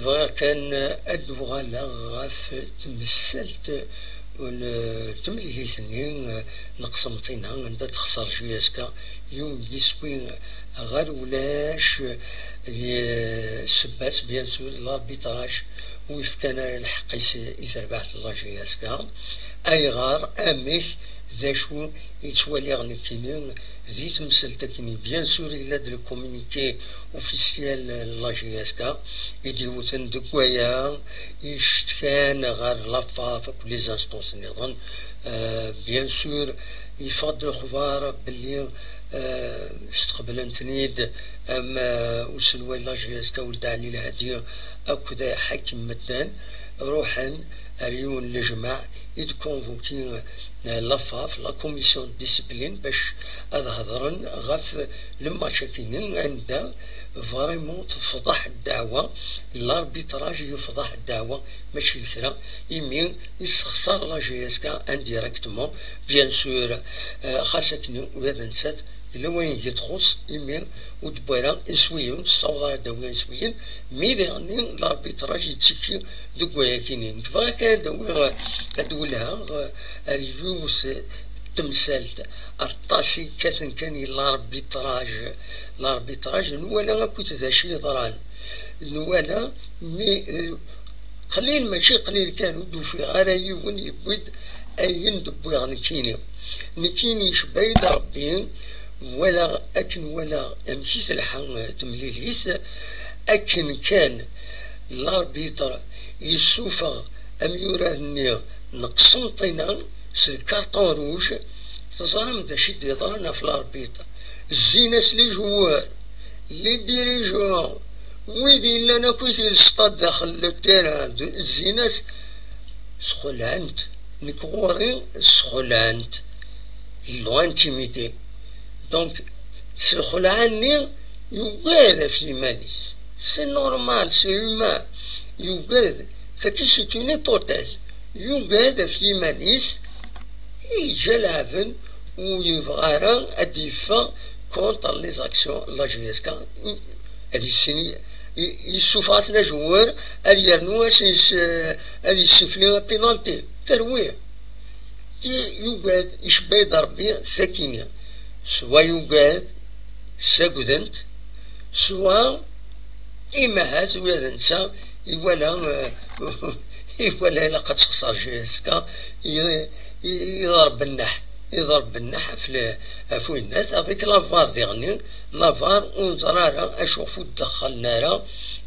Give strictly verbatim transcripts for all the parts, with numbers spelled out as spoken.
Bɣiɣ kan ad d-uɣaleɣ ɣef temsalt n temlilit-nni n Qsenṭina, anda d-texṣer J S K yiwen n yiswi ɣer ulac, di ssebba-s, bien sûr, l'arbitrage ur yefkan ara lḥeqq-is i terbaɛt n la J S K. Ayɣer? Amek? D acu i ttwaliɣ nekkini di temsalt akkenni? Bien sûr, yella-d le communiqué officiel n la J S K i d-yewten deg waya, i yecetkan ɣer la FAF akked les instances nniḍen. Euh, bien sûr, yeffeɣ-d lexbar belli, euh, steqblen-ten-id am, euh, uselway n la J S K Weld Ɛli Lhadi akked ḥakem medden, ruḥen ar yiwen n lejmaɛ i d-convoqué, euh, la FAF, la commission de discipline, bac ad hedren ɣef le match-akini, anda vraiment tefḍeḥ ddeɛwa, l'arbitrage yefḍeḥ ddeɛwa, mačči d kra, imi yessexṣar la J S K indirectement, bien sûr, euh, xas akken ula d nettat yella wayen i txuṣṣ, imi ur d-wwi ara iswiyen, ur tessaweḍ ara ad d-tawi iswiyen, mi diɣenni l'arbitrage yettekki deg wayakini. Nekk bɣiɣ kan ad d-awiɣ, ad d-welheɣ, eh, ar yiwet n temsalt. Aṭas i yekkaten kan i l'arbitrage. L'arbitrage, nwala akkit d acu yeḍran. Nwala mi, eh, qlil, mačči qlil kan, ur d-ufiɣ ara yiwen yewwi-d ayen d-wwiɣ nekkini. Nekkini icebba-yi-d Rebbi, walaɣ akken walaɣ amek i telḥa temlilit, akken kan l'arbitre yessufeɣ amyurar-nni n Qsenṭina s le carton rouge, teẓram d acu i d-yeḍran ɣef l'arbitre. Zzin-as les joueurs, les dirigeants, wid yellan akk di le stade daxel le terrain, zzin-as, sxelɛen-t. Nekk ɣur-i sxelɛen-t. Ils l'ont intimidé. Donc, s lxelɛa-nni, yugad ɣef yiman-is. C'est normal, c'est humain. Yugad, tagi c'est une hypothèse. Yugad ɣef yiman-is, yeǧǧa leɛben, ur yebɣi ara ad d-yeffeɣ contre les actions n la J S K. Ad yessin, i- i- yessufeɣ-asen ajewwer, ad yernu ad s-, ad yessifli apinalti. Terwi. Ti yugad, icebba-yi-d Rebbi sakini. Swa yugad, ssagden-t, swa imahat ula d netta iwala, eh, iwala ilaq ad texṣer J S K, i- i- iḍerb nneḥ, iḍerb nneḥ ɣef le- ɣef winnat, avec la var diɣenni, la var ur neẓri ara acu ɣef ur d-ddexxalen ara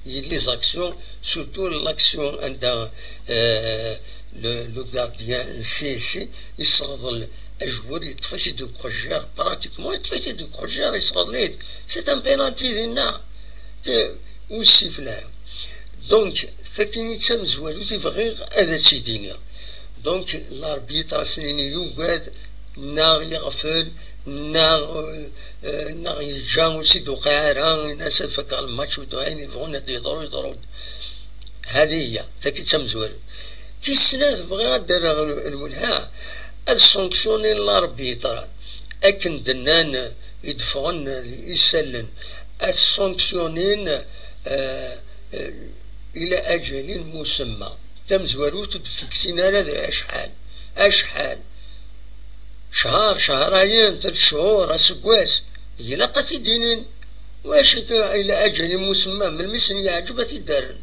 les actions, surtout l'action anda, eh, le, le gardien n C S C yesseɣḍel ajewwer, yeṭṭef-it-id deg uqejjir, pratiquement yeṭṭef-it-id deg uqejjir, yesseɣḍel-it. C'est un penalty dinna. Te- ur ssifel ara. Donc, tagi d tamezwarut i bɣiɣ ad tt-id-iniɣ. Donc, l'arbitre ad s-nini yugad, neɣ yeɣfel, neɣ, eh, neɣ yeǧǧa ur s-id-tuqiɛ ara, ini-as ad fakeɣ lmatch, ur d-, ayen yebɣun ad d-yeḍru, yeḍru-d. Hadi hiya, tagi d tamezwarut. Tis snat, bɣiɣ ad d-rreɣ l-, lwelha, ad sanctionner l'arbitre, akken d-nnan i d-ffɣen isallen, ad sanctionner, eh, eh, ila ajalin musemma. Tamezwarut ur d-fiksin ara d acḥal. Acḥal? Cehṛ, cehṛayen, tlata cchur, aseggas. Ilaq ad t-id-inin. Wacu akka ila ajalin musemma? Melmi sen-yeɛǧeb ad t-id-rren.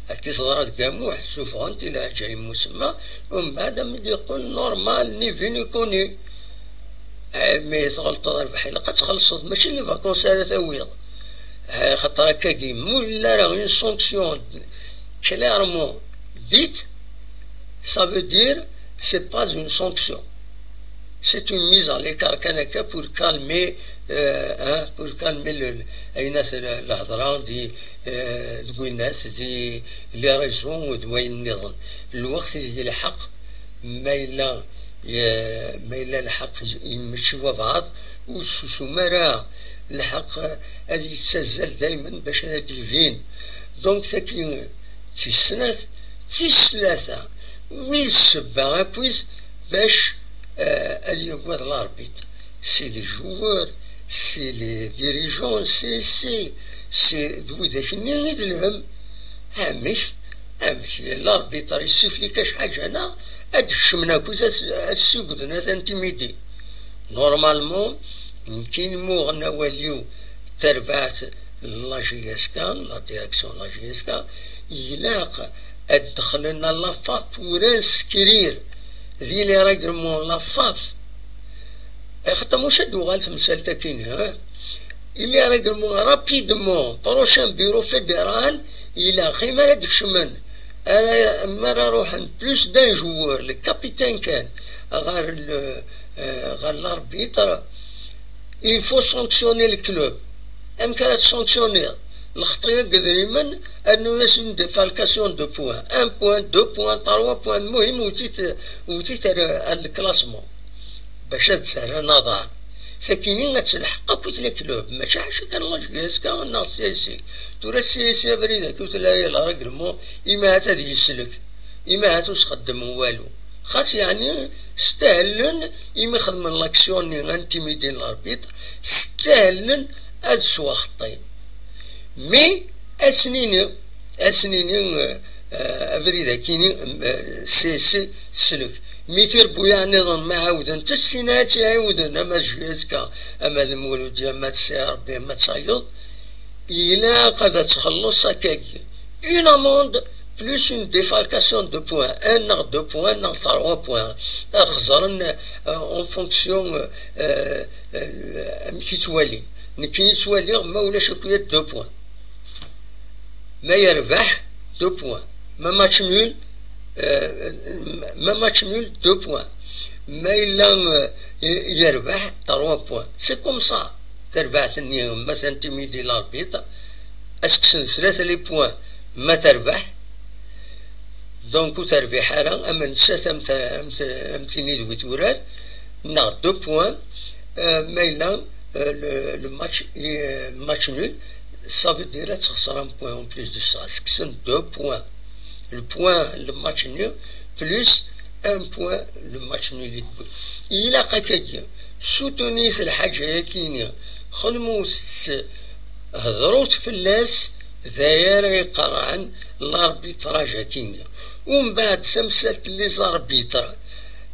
Akka i teḍra deg Amuḥ, ssufɣen-t ila ajalin musemma, umbeɛd am i d-yeqqel normal, ni vu ni connu. Eh, mi tɣelṭeḍ a Rrbeḥ, ilaq ad txellṣeḍ, mačči les vacances ara tawiḍ. Eh, xaṭer akkagi, ma ur yelli ara une sanction clairement dite, ça veut dire c'est pas une sanction. C'est une mise à l'écart kan akka pour calmer, euh, hein, pour calmer le, le, ayen at le, lehḍra di, euh, deg winnat, di les réseaux d wayen nniḍen. Lweqt ideg lḥeqq, ma yella, eh, ma yella lḥeqq yemmečči wabɛaḍ, ur tessusum ara. Lḥeqq ad yettazzal daymen bac ad d-yebin. Donc, tagi d tis snat. Tis tlata, wid ssebba akkit bac, eh, ad yagad l'arbitre. C'est les joueurs, c'est les dirigeants, c'est, c'est, c'est d widak-nni i d lhemm. Amek? Amek? L'arbitre yessiflik acḥal ǧana, ad d-kecmen akkit, ad, ad ssigden, ad intimidin. Normalement, nekkini muɣen awal-iw, tarbaɛt n la J S K, la direction n la J S K, ilaq ad dexlen à la FAF pour inscrire di les règlements n la FAF. Axaṭer muc ad d-uɣal temsalt-akini, ha? Il y a règlement rapidement, prochain bureau fédéral, ilaq imi ara d-kecmen, ara, mi ara ruḥen plus d'un joueur, le capitaine kan, ɣer le, euh, ɣer l'arbitre, il faut sanctionner le club. Amek ara tsanctionniḍ? Lxeṭṭi deg idrimen, rnu-yas une défalcation de points. Un point, deux points, trois points, المهم وتيت، وتيت على الكلاسمون. Bac ad tt-rren aḍar. Sakini ad telḥeq akk i les clubs, mačči ḥaca kan la J S K neɣ C S C. Tura C S C abrid-agi ur tella ara la règlement, imi ahat ad yeslek, imi ahat ur sxeddmen walu. Xas yeɛni stahlen imi xedmen l'action-nni, intimidin l'arbitre, stahlen ad swaxeṭṭin. Mais ad sen-iniɣ, ad sen-iniɣ, euh, euh, abrid-akini, euh, c'est, c'est, teslek. Mi tirebbuyaɛ nniḍen ma ɛawdent, sin ad tt-ɛiwden, ama d J S K, ama d Muludi, ama d C R B, ama d tayeḍ, ilaq ad txelleṣ akkagi. Une amende plus une défalcation de points, un neɣ deux points neɣ trois points. Ad xeẓren, euh, en fonction, euh, euh, amek i ttwalin. Nekkini ttwaliɣ ma ulac akk-ya deux points. Ma yerbeḥ, deux points. Ma match nul, euh, ma match nul, deux points. Ma yella, euh, yerbeḥ, trois points. C'est comme ça. Tarbaɛt-nni, ma tintimidi l'arbitre, ad s-kksen tlata les points, ma terbeḥ. Donc ur terbiḥ ara, ama nettat am t-, am t-, am tini d wi turar, neɣ deux points, euh, ma yella, euh, le, le match, euh, match nul, ça veut dire ad texser un point en plus de ça, ad s-kksen deux points. Le point, le match nul, plus un point, le match nul i tewwi. Ilaq akkagi, soutenit lḥaǧa-yagi-ni, xedmut-tt, hedrut fell-as, d aya ara iqerrɛen l'arbitrage-agi-ni. Umbeɛd tamsalt n les arbitres,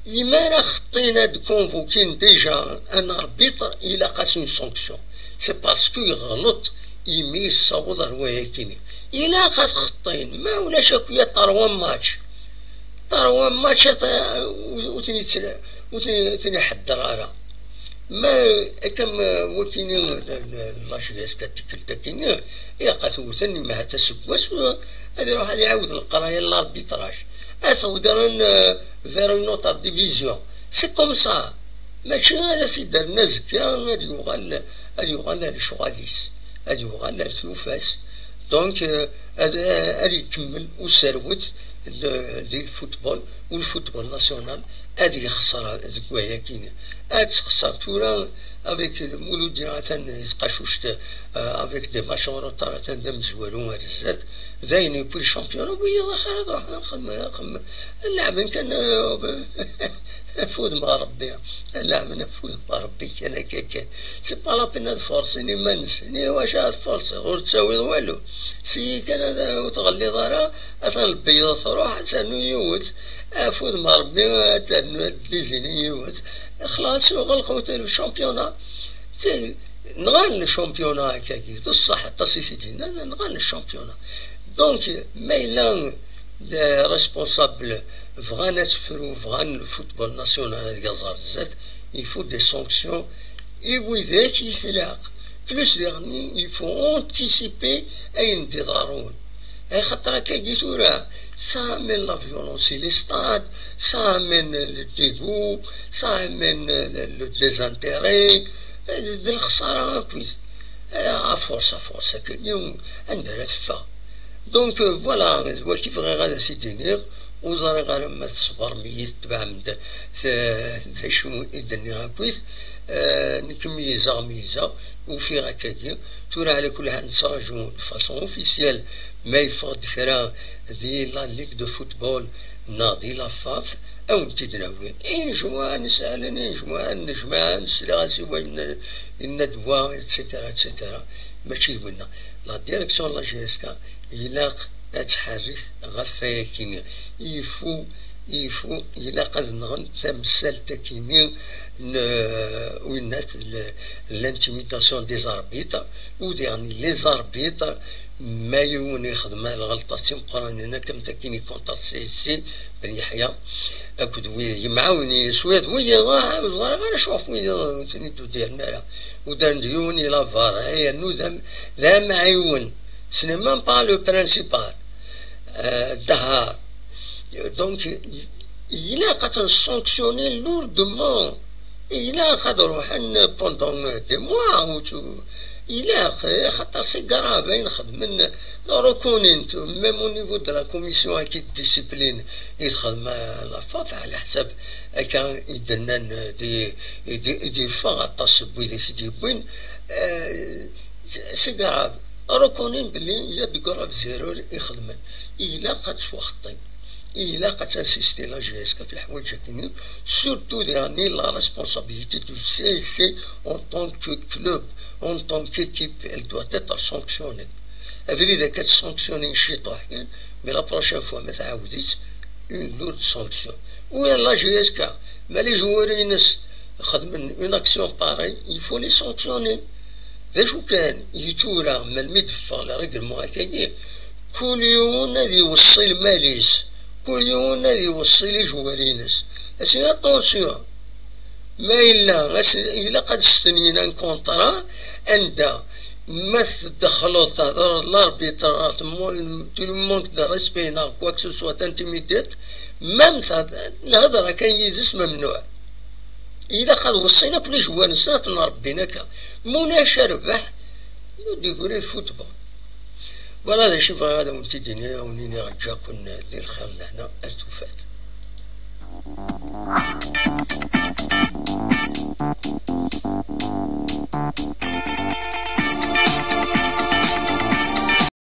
imi ara xeṭṭin ad convoquin déjà un arbitre, ilaq-as une sanction. C'est parce que yeɣleḍ imi yessaweḍ ar wayagi-ni. Ilaq ad xeṭṭin, ma ulac akk-ya trois matchs. Trois matchs, ata, ur, ur ten-yettla-, ur ten-, ur ten-iḥedder ara. Ma akka ma wakini, la, la, la J S K tikkelt-akini, ilaq ad t-wten, imi ahat aseggas, ad iruḥ ad iɛawed leqraya n l'arbitrage. Ad t-ḍeggren, euh, vers une autre division. C'est comme ça. Mačči ad as-idren azekka, ad yuɣal, ad yuɣal ar lecɣal-is, ad yuɣal ar tlufa-s. Donc, euh, ad, ad ikemmel userwet de, di lfutbol, u lfutbol national ad yexṣer deg wayagi-ni. Ad texṣer tura avec le Muludi atan di tqacuct, euh, avec des matchs en retard, atan d amezwaru ar zdat. Dayen yewwi le championnat, wiyaḍ axir ad ruḥen ad xedmen, ad xedmen. Ad leɛben kan, euh, afud ma Rebbi. Ad leɛben afud ma Rebbi kan akka kan. C'est pas la peine ad forcen iman-nsen. I wacu ad forceḍ? Ur tettawiḍ walu. Sigi kan ad ur tɣelliḍ ara, atan lbeyyeḍ truḥ, ad ternu yiwet. Afud ma Rebbi, ad ternu, ad d-izini yiwet. Xlaṣ, uɣal qewtel le championnat. C'est, nɣan le championnat akkagi. D ṣṣeḥ, aṭas i t-id-yennan, nɣan le championnat. Donc, ma yella les responsables bɣan ad tefru, bɣan le football national ad yaẓ ar zdat, il faut des sanctions i widak i tlaq. Plus daɣen, il faut anticiper ayen d-iḍerrun. Axaṭer akkagi tura, ça amène la violence i les stades, ça amène le dégoût, ça amène le, le désintérêt, d lexṣara akkit. À force, à force, akkagi, anda ara teffeɣ? Donc, euh, voilà, d wagi bɣiɣ ad as-id-iniɣ. Ur ẓriɣ ara ma tṣebrem-iyi, tetebɛem-d t-, d acu i d-nniɣ akkit. Euh, nekk meyyzeɣ, meyyzeɣ, ufiɣ akkagi. Tura, ɛla kulli ḥal, nettraǧu de façon officielle ma yeffeɣ-d kra di la Ligue de football neɣ di la FAF, ad wen-tt-id-nawi. Inejmuɛ, nesɛalen inejmuɛ, nejmeɛ, nesliɣ-as i wayen yenna-d wa, et cetera, et cetera. Mačči d winna. La direction n la J S K, ilaq ad tḥerrek ɣef wayakini. Ifu, ifu, ilaq ad nɣen tamsalt akini n, winnat, l-, l'intimidation des arbitres, u diɣen les arbitres, ma yiwen ixdem lɣelṭa d timeqqranin akka am takini contre C S C, Ben Yeḥya, akked wi yemɛawnen yes wiyaḍ, wiyaḍ, ah, ur ẓriɣ ara acu ɣef wiyaḍ ur ten-id-udiren ara. Udren-d yiwen i la VAR, yernu d am-, d amɛiwen. Ce n'est même pas le principal. Euh, Dahar. Donc, il a quand même sanctionné lourdement. Il a quand même pendant des mois. Il a, c'est grave, il a même au niveau de la commission qui discipline, il a la FAF à la حساب, il donne des, des, des fois à tasbouille, des, des, c'est grave. Reconnaît بلي il y a de graves erreurs يخدمن. إلا قد وخطي. إلا قد insister la J S K في الحوايج هكذا. Surtout dernier la responsabilité du C S C en tant que club, en tant qu'équipe, elle doit être sanctionnée. Abrid akka تسانكسيوني شي طاح كان، mais la prochaine fois ما تعاوديش, une lourde sanction. وين la J S K, ما les joueurs ينس خدمن une action pareille, il faut les sanctionner. D acu kan, i tura, melmi d-teffeɣ le règlement akkagi, kul yiwen ad iweṣṣi lmal-is, kul yiwen ad iweṣṣi les joueurs-ines. Asi, attention, ma yella, as-, ilaq ad stenyin un contrat anda ma tdexleḍ, tehḍreḍ l'arbitre, tu lui manques de respect neɣ quoi que ce soit, t'intimidiḍ, même ta-, lhedra kan yid-s ممنوع. Ilaq ad weṣṣin akk les joueurs-nsen ad ten-rebbin akka. Ma ulac arbaḥ, ur d-yeggri football. Voilà d acu bɣiɣ ad awen-t-id-iniɣ, ad awen-iniɣ ǧǧaken di lxir, lehna ar tufat.